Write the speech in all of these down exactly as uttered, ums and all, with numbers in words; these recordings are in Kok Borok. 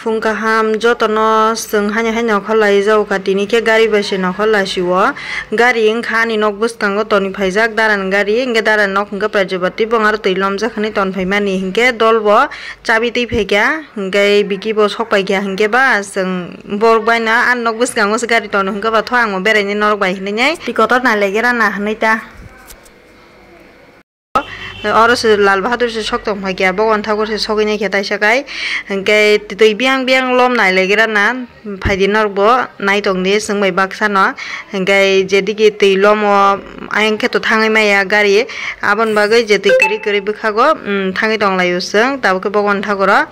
Phung kaham jotono chwng haino hai nokhor lai jao kha, tini khe gari bai se nokhor lai sio. Gari wngkha ani nok bwskango toni phaijak daran gari, hwnkhe daran nok hwnkhe Praijapati, bong aro twi lomjak hinwi ton phaimani, hwnkhe dol bo chabi twi phaikha, hwnkhe biki bo sok paikha, hwnkhe ba chwng borok baino ani nok bwskango se gari tono, hwnkhe ba tho ang bo beraini norok bai hinwi nai twi kotor nai laigra na hinwi ta. Oro se Lal Bahadur se sok tong phai khe, Bhagwan Thakur se sogwi nai khe taisa kai. Hwnkhe twi biyang biyang lom nai laigra na, phaidi norok bo nai tong di chwng bai baksa no. Hwnkhe jedigi twi lomo ayang khe to thangwi maya gari, aboni bagwi je twi kwrwi kwrwi bwkhago, um, thangwi tong lai o chwng, tabuk khe Bhagwan Thakur o.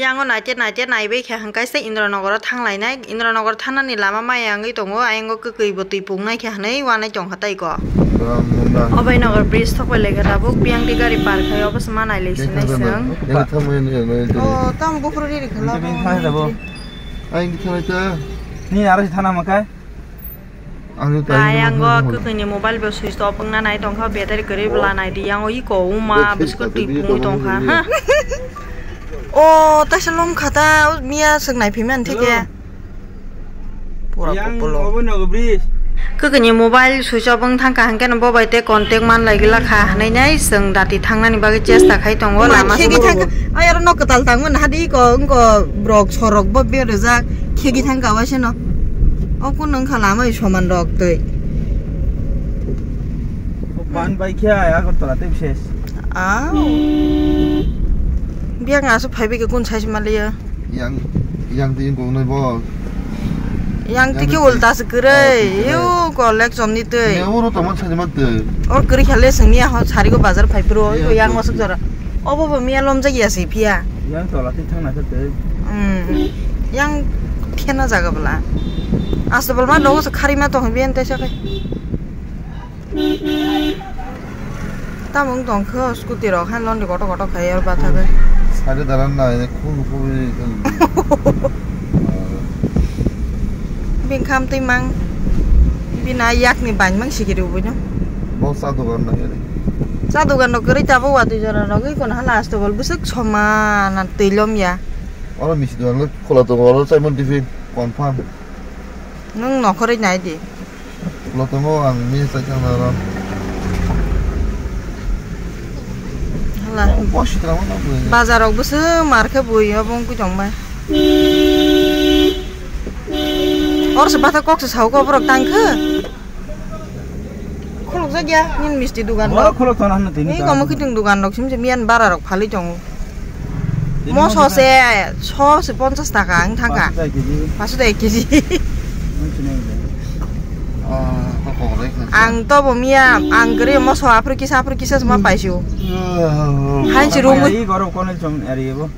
Yang o naite naite naibai khe hwnkhe se Indranogor o thang lainai. Indranogor thanani lama maya wngwi tongo, ayang o kwkwi bo twi pungnai khe hwnwi uanai tong kha tei ko. Obainagar bridge thok bai lai khe tabuk biyang di gari par khai, obo se ma nai lai sinai chwng. O, tamo buphuru riri khala. Ni aro si thana ma khe? Ang ta Ayang o kwkwi ni mobile bo switch off wngna nai tongkha, battery kwrwi bwla nai di, yang o iko uma bwswk twi pungwi tongkha, ha. O taisa lom kha ta, miya swk nai phimani theke. Pura kopolo. Kwkwi ni mobile switch off wng thangkha, hwnkhe no bo bai tei contact man lai gila kha, hwnwi nai chwng dati thangnani bagwi chesta khai tongo, lama khegi thangkha. Ay, aro nok kwtal tangmani hadi iko, wngko borok sorok bo berajak, khegi thangkha waisano. O kun wngkha lama soman rok twi. Ban bai khe Agartala tei bises. Au. Biang aswk phaibai khe kun size maliya. Yang, yang twi wngkok nai bo. Yang twi khe ulta se kwrwi. Yo, collect somni twi. Oro tongma sani ma twi. Or kwrwi khale sengni aho sarigo bazar phai phuru, yang masuk jora. Obo bo miya lomjak ya se phiya. Yang tola twi thangna khe twi. Hmm. Yang khena jaga bwla. Aswk bwla ma nogo se khari ma tong biyan tei sakai. Tamo wng tong khe o scooty rok hai lonri kotor kotor khai aro bathagwi. Sari dalan nai khulu khulu. Bini kham twi mang. Bini a yakni bain mang sikiri ubui no. Bo cha dogan nai. Cha dogan no kwrwi tabuk watwi jora rogwi kono hala asto bol bwswk soma na twi lom ya. Oro misi dogan le khula tongo, oro chaimani tiffin confirm. Nwng nokhorwi nai di. Lo tongo ang mia chai thangna oro. Hala. Bosi tongma na bui. Bazar rok bwswk mar khe bui obo wngwi tongma. Oro se bathak kok se sao khe borok tang khe. Khuluk jak ya, nini misti dugan rok. Khuluk thana hwnna tini. Ni komo khiting dugan rok sim sim yan bara rok phalwi tongo. Moso se, so se ponchas taka wng thangkha. Paso da ek kg. Paso da ek kg. Ang to bo miya, ang kwrwi moso aphuru kisa, aphuru kisa se ma paisio. Hai se rungwi.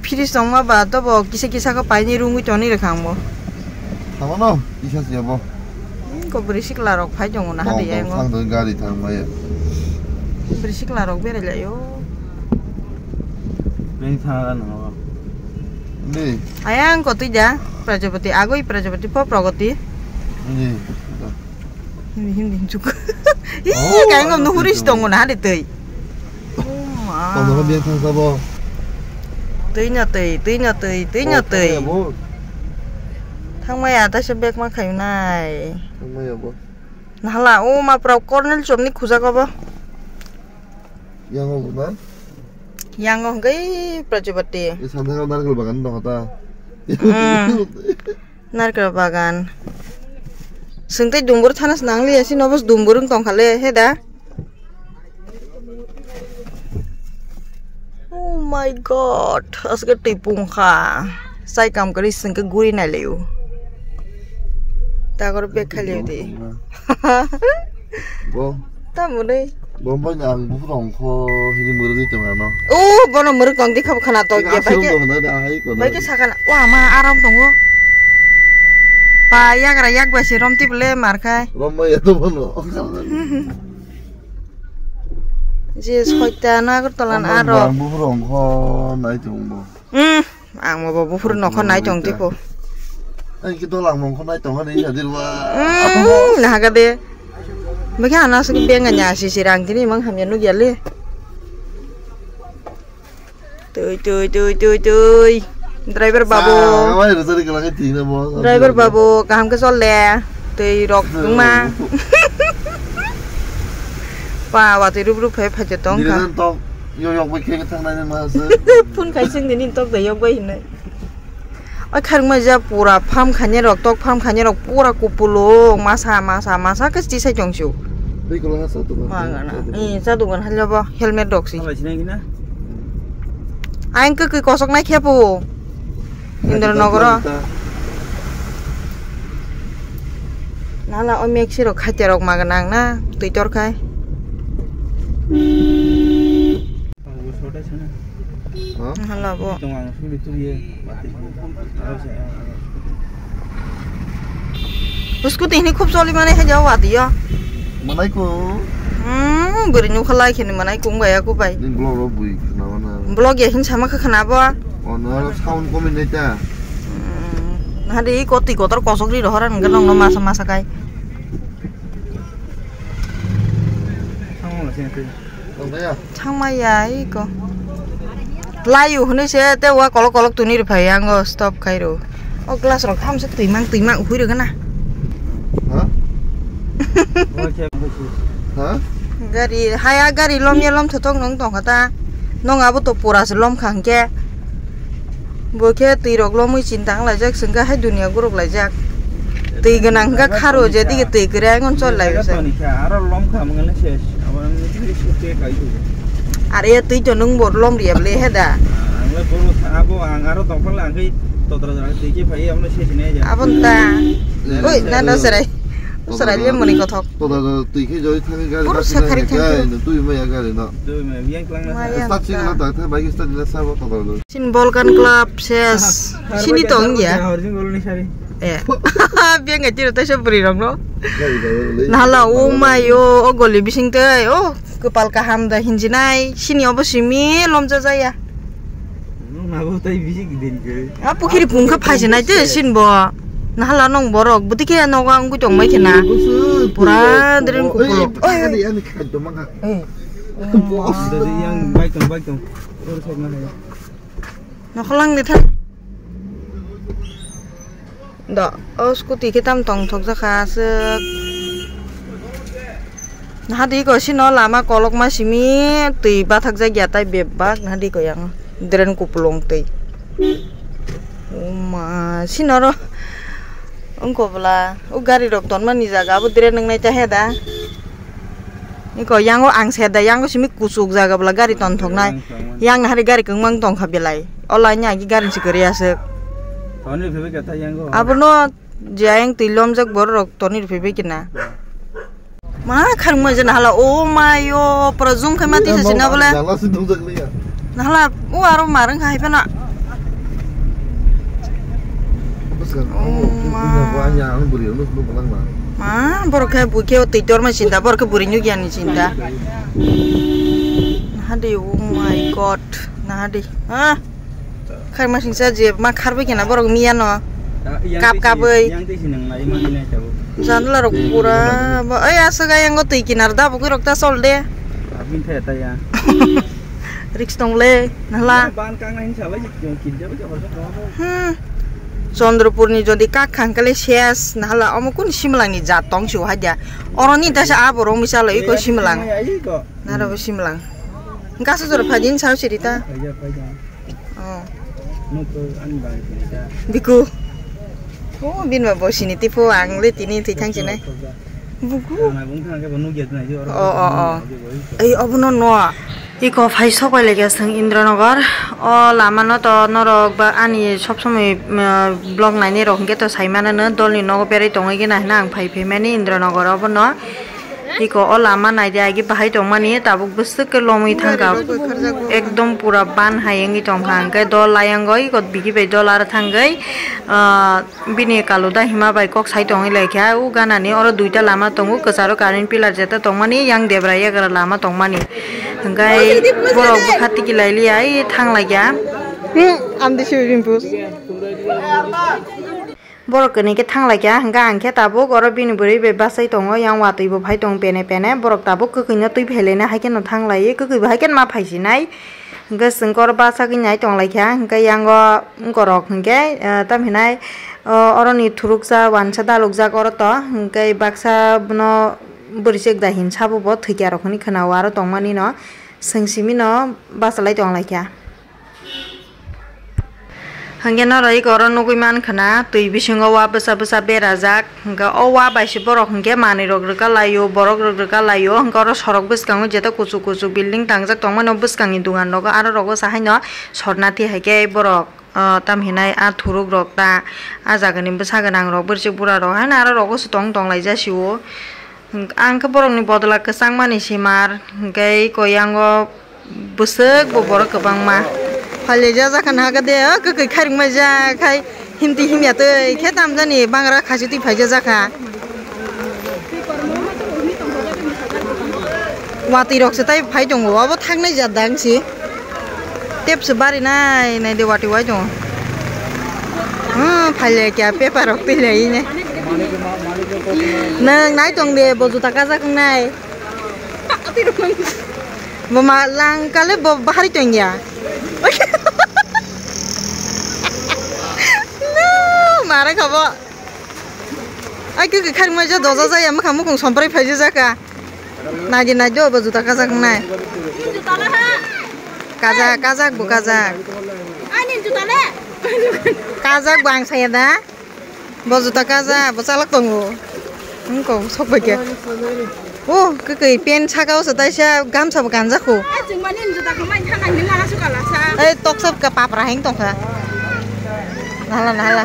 Fridge tongma ba to bo kisa kisa khe paini rungwi toni rwkha ang bo. Tamo no, kisa se bo. Ko bwrwi sikla rok phai tongo na hadi yang. Tong tong gari thang bai. Bwrwi sikla rok berai lai o. Bini thana ra nang o. Ni. Ayang ko twi da, Prajapati, agoi Prajapati, po Pragati. Ni. Hindi, hindi juk. Ih, kaingo nuhuri si tongo na hadi twi. Oh, ma. Tongthokma biyang thang sabo. Twi no twi, twi no twi, twi no twi. Thangmaya taisa bag ma khainai. Thangmaya bo. Nahala, o ma pura Corner chopni khujak obo. Yang obo na? Yang o hwnkhe Prajapati. E sandal narikol bagan dong ta. Hmm. Narikol bagan. Sengtei dumbur thanas nangliya sino bos dumbur wng tongkhale he da. Oh my God, aswk twi pungkha. Sai kam kwrwi sengke guri nai laio. Tagor bag khai laio di. Bo. Tamo dei. Bo bai na ang buphuru ongkho hini mwrwgwi tong ano. Oh, bono mwrwk tong di khabo khana to. Bai ke sakana. Wa ma aram tongo. Pa yagra yak bai se rom tibole mar khai. Rom bai ya to bono. Je soita na Agartala na aro. Bang buphuru ongkho nai tong bo. Hmm, ang bo buphuru nokho nai tong tipo. Ai ki dolang mongkho nai tong ani jadir wa. Hmm, nahaga de. Bagi ana sigi benga nya si sirang tini mang hamya nugya le. Tui, tui, tui, tui, tui. Driver babu. Sa, wai rwjak rwkha khe thwina bo. Driver babu, kaham khe chol le. Twi rok wngma. Pa, watwi rup rup phai phai tong kha. Nini tok yok yok bai khe thang nai ma se. Phone khai sing nini tok da yok bai hinai. Oi kharwngma ja pura farm khanya rok, tok farm khanya rok pura kupulung masa, masa, masa khe chisai tong sio. Twi kola ha sa tu. Ma gana. Eh, cha dugan halya bo helmet rok si. Halai sinai gina. Aing kwkwi kosok nai khe pu. Indra nogoro. Nala o meksi rok khatia rok ma gana ang na twi tor khai. Ha? Hala bo. Scooty hini khub choli mani hai jao wati yo. Manai ko. Hmm, bwrwi nukha lai khini manai kung bai aku bai. Ning vlog ro bui khna mana. Vlog ya hin sama kha khna bo. Ono sound komi neta. Hmm, hadi ko twi kotor kosok ri rohora nang nong no masa masa kai. Sound la sini. Thangmaya iko. Layu hwnwi se te wa kolok kolok tuni rw phai ango stop khai rw. O glass rok thamse twi mang twi mang hui rw gana. Ha? Ha? Gari haya gari lom ya lom thothok nong tong kha ta. Nong abo to pura se lom kha hwnkhe. Bo khe twi rok lomwi chinta wng laijak, chwng khe hai dunia guruk laijak. Twi gwnang hwnkhe kharo je dige twi kwrwi ai ngon chol lai se. Toni kha, aro lom kha mwngle se, abo nang twi se te kai tu. Are twi to nung bo lom riya ble he da. Ang le bolo kha, abo ang aro tong phala ang kai totra jora twi ke phai abo se sinai ja. Abon ta. Oi, na no serai. Serai le muni kothok. Totra jora twi ke joi thang gari. Puro sakari thang. Twi maya gari no. Twi maya yang klang na. Start sing la ta, thang bai start la sa bo totra jora. Sin Volcan Club ses. Sini tong ya. Eh. Biang ngai tiro taisa bwrwi rok no. Nala o mai o, o goli bising tei o kwpal kaham da hinjinai. Sini obo simi lomja jaya. A pukhiri pungkha phaijinai te sin bo. Nala nong borok bwtwi khe nogo ang tong mai khena. Pura dren kupulok. Oi, oi. Yang baik tong, baik tong. Oro sok na hai. Nokholang ni thang. Do, o scooty khe tam tong thok jakha aswk. Nahadi ko sino lama kolokma simi twi bathak jak ya tai bebak nahadi ko yang drain kupulung twi. Oma sino ro wngko bwla o gari rok tonmani jaga abo drain wngnai ta he da. Iko yango ang seda yango simi kuchuk jaga bwla gari tonthoknai. Yang nahari gari kwngmang tongkha belai. O laini agi gari si kwrwi aswk. Toni phaibai kha ta yango. Abono je ayang twi lomjak borok rok toni phaibai kina. Ma kharmai jana hala o mayo pura zoom khai mati sa sina bole. Jala si dong jak liya. Nahala o aro marang khai pena. Bwskang, oh, oh, ma. Bo ani ang bwrwi ano sino bwlang ma. Ma, borok khe bui khe twi torma sinta, borok khe bwrwi nukya ni sinta. Nahadi, oh my God, nahadi. Ah, khai ma singsa je ma kharbai khe na borok miya no. Kap kapbai. Yang twi sinang lai ma ni nai tabo. Janla rok pura, bo, ai aswk ayang o twi kinar da, bukui rok ta sol de. Abin thaya ta ya. Risk tong le, nahla. Ban kang nai hinsa bai jong kin jabai jong. Hmm. Chandrapur ni jodi kak khang kale ses, nahla omo kun simlang ni jat tong si wahai dia. Oro ni ta sa abo rong misa lo iko simlang. Nara bo simlang. Engka sa jor phajin sa siri ta. Oh. Biku. Oh, bin ma bo sini tipo ang le tini twi thang sinai. Buku. Oh, oh, oh. Ei, obono no. Iko phai sok pai lekha seng Indranagar. O lama no to norok ba ani sob somoi, mm, vlog naini rok hingke to sai mano no dolni nogo berai tongoi gina hina ang phai phai mani Indranagar obono. Iko o lama naidi agi bahai tongmani tabuk bwswk ke lomwi thangkha. Ekdom pura ban hai wngwi tongkha hingke dol ayang oi iko bigi bai dol ar thangwi, ah, Bini kaluda hima bai kok sai tongwi lai kha, o ganani oro duita lama tongo, kwcharo current pillar jeta tongmani, yang debra yagra lama tongmani. Hwnkhe borok bwkha tiki lai liya, ai thang lai kha. Hmm, amdi swimming pool. Borok kwnwi khe thang lai kha, hwnkhe ang khe tabuk oro bini bwrwi bai bachai tongo, yang watwi bo phai tong pene pene, borok tabuk kwkhwino twi phailaina hai kheno thang lai, kwkhwi bo hai kheno ma phai sinai. Hwnkhe chwng khe oro bachagwi nai tonglaikha, hwnkhe yango wngkorok hwnkhe, eh, tamhinai, oh, oroni thuruksa wansa dalukjak oro to, hwnkhe baksa bono bwrwichwk da hin sabo bo thwikyarok hinwi khwnao aro tongmani no chwng simino bachalai tonglaikha. Hwnkhe norok oro nugwi mankha na, twi bisingo wa bwsa bwsa berajak, hwnkhe o wa bai se borok hwnkhe manwi rok rwka laio, borok rok rwka laio, hwnkhe oro sorok bwskango jeto kuchuk kuchuk building tangjak tongmani, o bwskangni dogan rogo aro rogo se haino sorna thwi hai khe borok, ah, tamhinai ah thuruk rok ta, ah jagani bwsa gwnang rok, bwrwichwk bura rok haino aro rogo se tong tong lai ja sio. Ang khe borokni bodola kwchangmani simar, hwnkhe koyango bwswk bo borok kwbangma. Phailai ja jakha naha de, o kwkwi khairokma ja khai himti himya twi khe tamjani bangra khasi twi phaija jakha. Watwi rok se tai phai tongo, abo thaknai jat dang si. Tep se bari nai, nai de wati wai tongo. Hmm, phaile kya paper rok twi lai ne. Nang nai tong de, bo juta kajak nai. Bo ma lang kale bo bahari tong ya. No, mara khabo. Ai khe khe kharmai ja doja jaya, mwkhang mukhung somprai phaija jaka. Naidi naidi obo juta kajak nai. Kajak, kajak bo kajak. Kajak bo ang saya da. Bo juta kajak, bo chalak tongo. Wngkong sok bai khe. Oh, kwkwi pen saka o swtaisa gamsa bo kanjak kho. Ai, chwng mani juta khamai thang ai nung ala suka lasa. Ei, toksa ka papra heng tongkha. Nala, nala.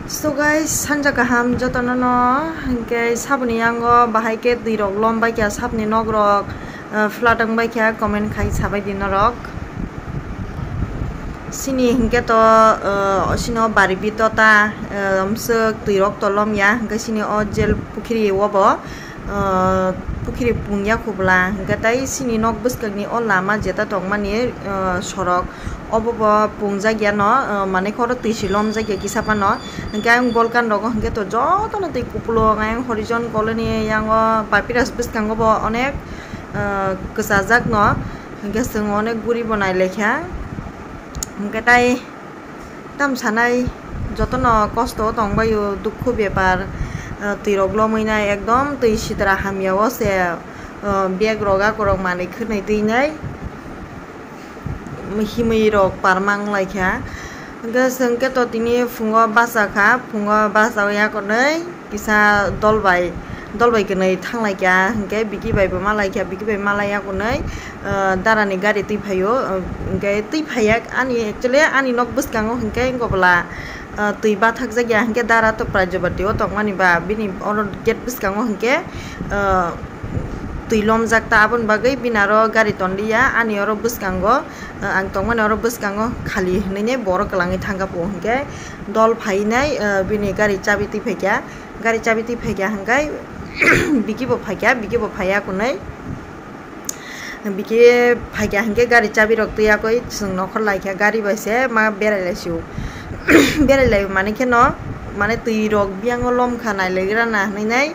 So guys, sanja kaham jotono no, hwnkhe saboni yango bahai khe twi rok lom bai kha, saboni nok rok, eh, flat wng bai kha, comment khai sabai di norok. Sini hwnkhe to, eh, sino bari bito ta, eh, amswk twi rok to lom ya, hwnkhe sini o jel pukhiri o bo, ah, pukhiri pungya khobla, hwnkhe tai sini nok bwskangni o lama jeta tongmani, ah, sorok, obo bo pungjak ya no, ah, manwi khoro twi si lomjak ya kisa phano, hwnkhe ayang bolkan rogo hwnkhe to jotono twi kupulung, ayang horizon colony, yango Papiras bwskango bo onek, ah, kwchajak no, hwnkhe chwng onek guri bo nai laikha, hwnkhe tai. Tam sanai jotono kosto o tongbaio, dukhu bepar, ah, twi rok lomwi nai, ekdom twi sitra hamya o se, ah, bag rok akorok manwi khwnwi twi nai himwi rok parmang lai kha. Hwnkhe chwng khe to tini phungo bacha kha, phungo bachaui akonwi. Kisa dol bai, dol bai kwnwi thang lai kha, hwnkhe biki bai bo ma lai kha, biki bai ma lai ya kwnwi, ah, dara ni gari twi phai o, ah, hwnkhe twi phai ya ani, actually ani nok bwskango hwnkhe wngkha bwla, ah, twi bathak jak ya, hwnkhe dara to Prajabati o tongmani ba bini oro gate bwskango hwnkhe, ah, twi lomjak ta, aboni bagwi bini aro gari ton li ya, ani oro bwskango, ah, ang tongmani oro bwskango khali hwnwi ne borok kwlangwi thang kha po hwnkhe dol phai nai, ah, bini gari chabi twi phai kha. Gari chabi twi phaikha hwnkhe biki bo phaikha, biki bo phaiya kunui. Biki phaikha hwnkhe gari chabi rok twi yakui chwng nokhor laikha, gari bai se ma berai lai sio. Berai lai mani kheno mane twi rok biyang o lomkha nai lai gra na hinui nai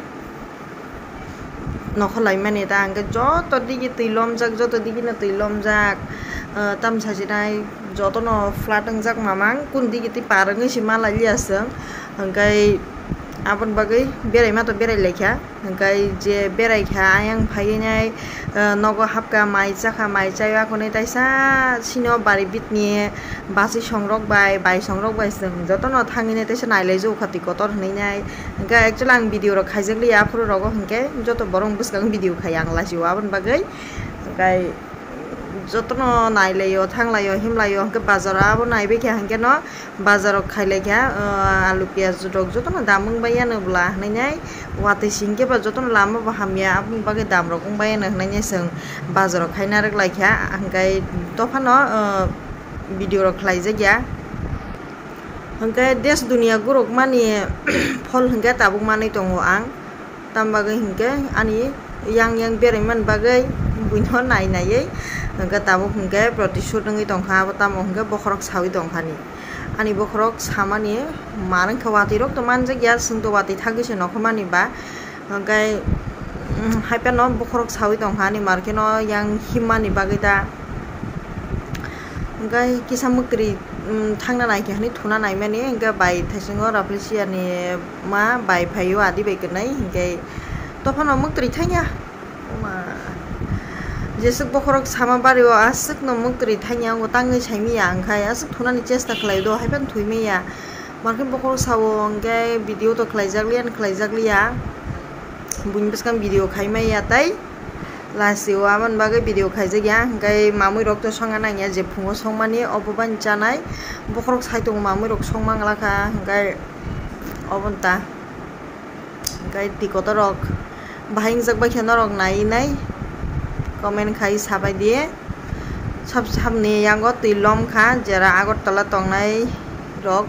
nokhor lai mani ta hwnkhe joto digi twi lomjak, joto digi no twi lomjak. Ah, tam sajinai jotono flat wngjak mamang, kun digi twi par wngwi se ma lai liya chwng. Hwnkhe aboni bagwi berai ma to berai lai kha, hwnkhe je berai kha ayang phaiwi nai, ah, nogo hapkha, mai chakha, mai chai akhonwi taisa sino bari bitni bachwi songrok bai, bai songrok bai chwng jotono thangwi nai taisa nai lai jagokha twi kotor hinwi nai. Hwnkhe actually ang video rok khaijak liya aphuru rogo hwnkhe joto borok bwskang video khai ang lachio aboni bagwi. Hwnkhe jotono nailaio, thanglaio, himlaio, hwnkhe bazar o abo naibaikha hwnkhe no bazar o khailaikha, ah, alu piyaj rok jotono dam wngbaiyano bwla hinui nai. Watwi se hwnkhe ba jotono lama bo hamya, aboni bagwi dam rok wngbaiyano hinui nai chwng bazar o khai narwk laikha, hwnkhe dophano, ah, video rok khlaijakya. Hwnkhe desh duniya gurukmani phol hwnkhe tabuk manwi tongo ang. Tam bagwi hwnkhe ani yang yang beraimani bagwi buino nai naiwi hwnkhe tabuk hwnkhe protisud wngwi tongkha, abo tamo hwnkhe bokhorok sawi tongkhani. Ani bokhorok samani mar wngkha, watwi rok to manjakya, chwng to watwi thagwi se nokhormani ba. Hwnkhe Hai phano bokhorok sawi tongkha ani market no yang himmani bagwi da. Hwnkhe kisa mwktwrwi thangna naikhe hwnwi thuna naimani, hwnkhe bai thaisingo Raphlesia ni ma bai phaio adi bai kwnwi, hwnkhe tophano mwktwrwi thangya. Oma. Jeswk bokhorok sama bario aswkno mwktwrwi thangya, wngkha tangwi saimanya, hwnkhe aswk thunani chesta khlai do, haiphano thwimanya. Markhe bokhorok sao, hwnkhe video to khlaijak liya, khlaijak liya. Buini bwskang video khaimaya tai. Last o aboni bagwi video khaijakya, hwnkhe mamwi rok to songna nangya, je phungo songmani, obo bani chanai. Bokhorok sai tongo, mamwi rok songma wngkha, hwnkhe oboni ta. Hwnkhe twi kotor rok bahai wngjak bai khe norok nai nai comment khai sabai di. Sab sabni yango twi lom kha, jera Agartala tongnai rok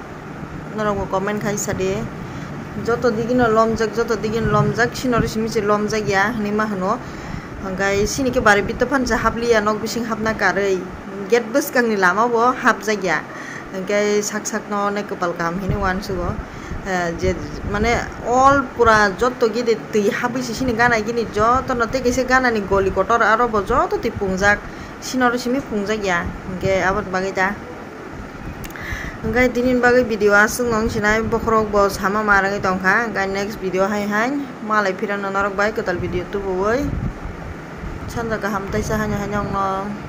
norok bo comment khai sadi. Joto digino lomjak, joto digino lomjak, sinori simi se lomjak ya hinwi ma hwno. Hwnkhe sini khe bari bito phan cha hapliya, nok bising hapna karwi. Gate bwskangni lama bo hapjakya, hwnkhe sak sakno onek kwpal kaham hinwi uansugo. Eh, je, mane, all pura jotto gini twi habwi se sini gana gini jotono tei kaisa ganani goli kotor aro bo joto twi pungjak, sinoro simi pungjak ya, hwnkhe aboni bagwi da. Hwnkhe tini bagwi video aswk nung sinai bokhorok bo sama ma rwngwi tongkha, hwnkhe next video hai hai malai phirano norok bai kwtal video tubuwi sanja kaham taisa haino haino wngno.